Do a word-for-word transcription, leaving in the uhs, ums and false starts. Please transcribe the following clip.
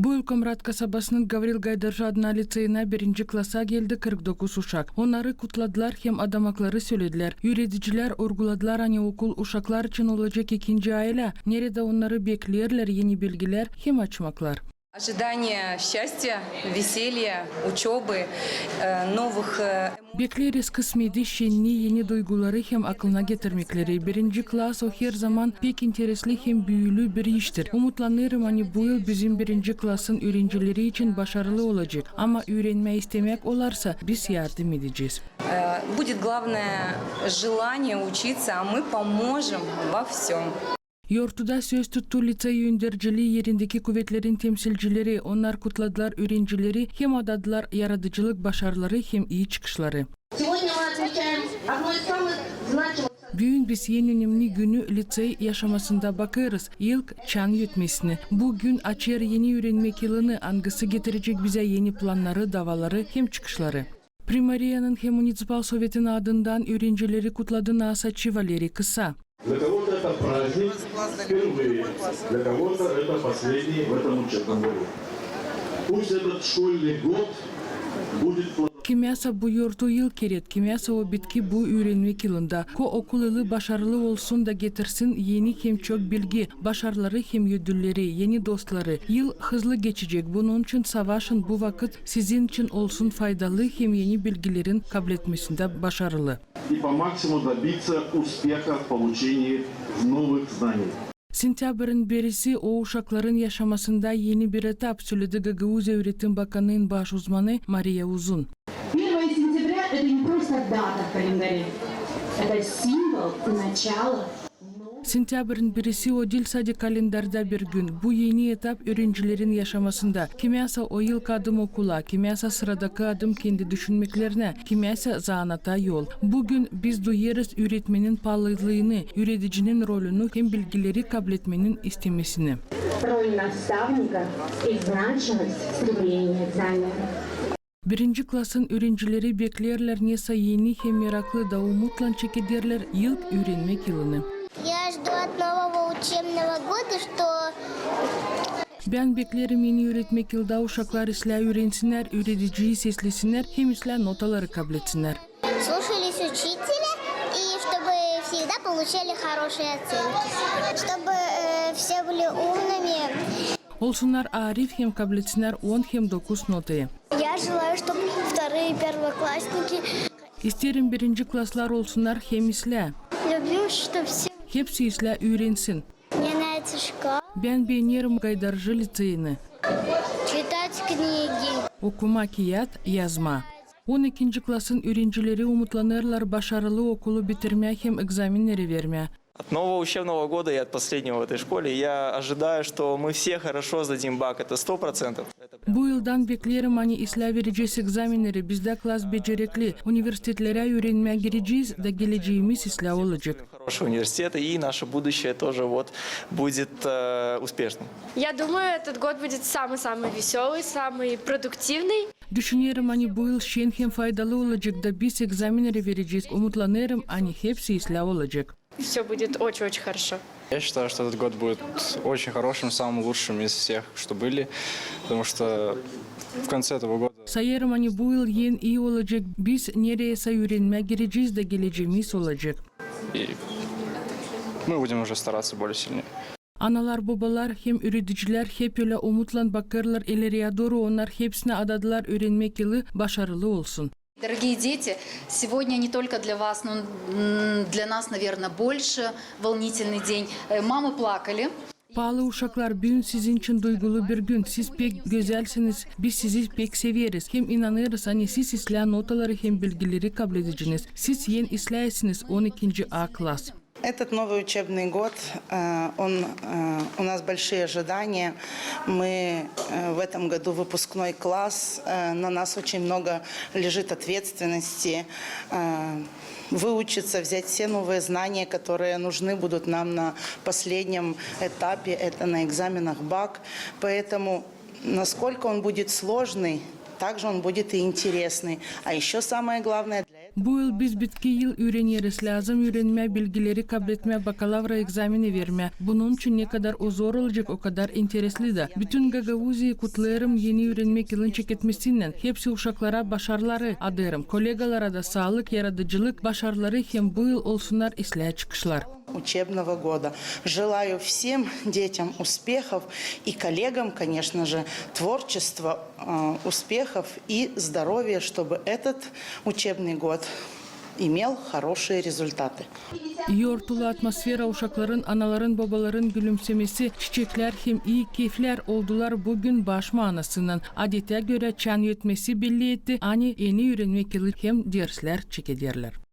Bu yıl Komrat kasabasının Gavril Gaydarcı adına liţeyinä birinci klasa geldi kırk dokuz uşak. Onnarı kutladılar hem adamakları söledilär. Üüredicilär urguladılar, ani okul uşaklar için olacek ikinci aylä, neredä onnarı bekleerlär eni bilgilär hem açmaklar. Ожидание счастья, веселья, учёбы, э, новых, э, эмо- Bekleeriz kısmeti, şennii, eni duyguları hem aklına getirmekleri. Birinci klas o herzaman pek interesli hem büüülü bir iştir. Umutlanêrım, ani bu yıl bizim birinci klasın üürencileri için başarılı olacek. Ama üürenmää istemäk olarsa, biz yardım edecez. Э, будет главное желание учиться, а мы поможем во всём. Yortuda söz tuttu liţey öndercilii, erindeki kuvetlerin temsilcileri. Onnar kutladılar üürencileri hem adadılar yaradıcılık başarıları hem ii çıkışları. Сегодня мы отмечаем одно из самых значимых событий. Büün biz en önemli günü liţey yaşamasında bakêrız, ilk çan ötmesini. Bu gün açêr eni üürenmäk yılını, angısı getirecek bizä eni plannarı, davaları hem çıkışları. Primariyanın hem municipal sovetin adından üürencileri kutladı Nasa Çi Valeri kısa. Для кого-то это праздник впервые, для кого-то это последний в этом учебном году. Пусть этот школьный год будет плодотворным. Kimyasä bu yortu ilk keret, kimyasä o bitki bu üürenmäk yılında. Ko okul yılı başarılı olsun da getirsin eni hem çok bilgi, başarıları hem ödülleri, eni dostları. Yıl hızlı geçecek, bunun için savaşın bu vakıt sizin için olsun faydalı hem eni bilgilerin kabletmesindä başarılı. И по максимуму добиться успеха в получении новых знаний. Sentäbrın birisi o uşakların yaşamasında eni bir etap, söledi Gagauz üüretim bakanının baş uzmanı Mariya Uzun. Первое сентября — это не просто дата в календаре, это символ начала. Sentäbrın birisi o diil sade kalendarda bir gün. Bu eni etap üürencilerin yaşamasında. Kimyasä o ilk adım okula, kimyasä sıradakı adım kendi düşünmeklerinä, kimyasä zanaata yol. Bu gün biz duyêrız üüretmenin paalılıını, üüredicinin rolunu hem bilgileri kabletmenin istemesini. Роль наставника и значимость стремления к знанию. Birinci klasın üürencileri bekleerlär nesä eni hem meraklı da umutlan çekederlär ilk üürenmäk yılını. Я жду от нового учебного года, что Bän bekleerim eni üüretmäk yılda uşaklar islää üürensinnär, üürediciyi seslesinnär hem islää notaları kablesinnär. Слушались учителя и чтобы всегда получали хорошие оценки. Чтобы, э, все были умными. Olsunnar arif hem kablesinnär on hem dokuz notayı. Я желаю, чтоб вторые первоклассники. İsteerim, birinci klaslar olsunnar hem islää. Люблю, чтоб все. Hepsi islää üürensin. Мне нравится школа. Bän beenerim Gaydarcı liţeyini. Читать книги. Okumaa kiyat, yazmaa. On ikinci klasın üürencileri umutlanêrlar başarılı okulu bitirmää hem egzamenneri vermää. От нового учебного года и от последнего в этой школе я ожидаю, что мы все хорошо сдадим бак, это сто процентов. Bu yıldan bekleerim, ani islää verecez egzamenneri, bizdä klas becerekli, universitetlerä üürenmää girecez da geleceemiz islää olacek. Хорошие университеты, и наше будущее тоже вот будет, э, успешным. Я думаю, этот год будет самый-самый весёлый, самый продуктивный. Düşünerim, ani bu yıl şen hem faydalı olacek da biz egzamenneri verecez. Umutlanêrım, ani hepsi islää olacek. Всё будет очень-очень хорошо. Я считаю, что этот год будет очень хорошим, самым лучшим из всех, что были, потому что в конце этого года. Sayêrım, ani bu yıl en ii olacek, biz neredäsä üürenmää girecez da geleceemiz olacek. И мы будем уже стараться более сильнее. Analar, bobalar hem üüredicilär hep ölä umutlan bakêrlar ileriya dooru, onnar hepsinä adadılar üürenmäk yılı başarılı olsun. Дорогие дети, сегодня не только для вас, но, м, для нас, наверное, больше волнительный день. Э, мамы плакали. Paalı uşaklar, büün sizin için duygulu bir gün. Siz pek gözälsiniz, biz sizi pek severiz. Hem inanêrız, ani siz islää notaları hem bilgileri kabledeceniz. Siz en islääsiniz on ikinci A klas. Этот новый учебный год, э, он, э, у нас большие ожидания. Мы, э, в этом году выпускной класс, э, на нас очень много лежит ответственности, э, выучиться, взять все новые знания, которые нужны будут нам на последнем этапе, это на экзаменах бак. Поэтому насколько он будет сложный, так же он будет и интересный. А ещё самое главное для этого Bu yıl biz bitki yıl üüreneriz. Lääzım üürenmää, bilgileri kabletmää, bakalavra egzameni vermää. Bunun için ne kadar o zor olacek, o kadar interesli da. Bütün Gagauziyayı kutlêêrım eni üürenmäk yılın çeketmesinnän. Hepsi uşaklara başarıları adêêrım. Kolegalara da saalık, yaradıcılık, başarıları hem bu yıl olsunnar islää çıkışlar. Учебного года. Желаю всем детям успехов и коллегам, конечно же, творчества, э, успехов и здоровья, чтобы этот учебный год имел хорошие результаты. İi ortulu atmosfera, uşakların, anaların, bobaların gülümsemesi, çiçeklär hem ii keyflär oldular bu gün baş maanasınnan. Adetä görä çan ötmesi belli etti, ani eni üürenmäk yılı hem derslär çekederlär.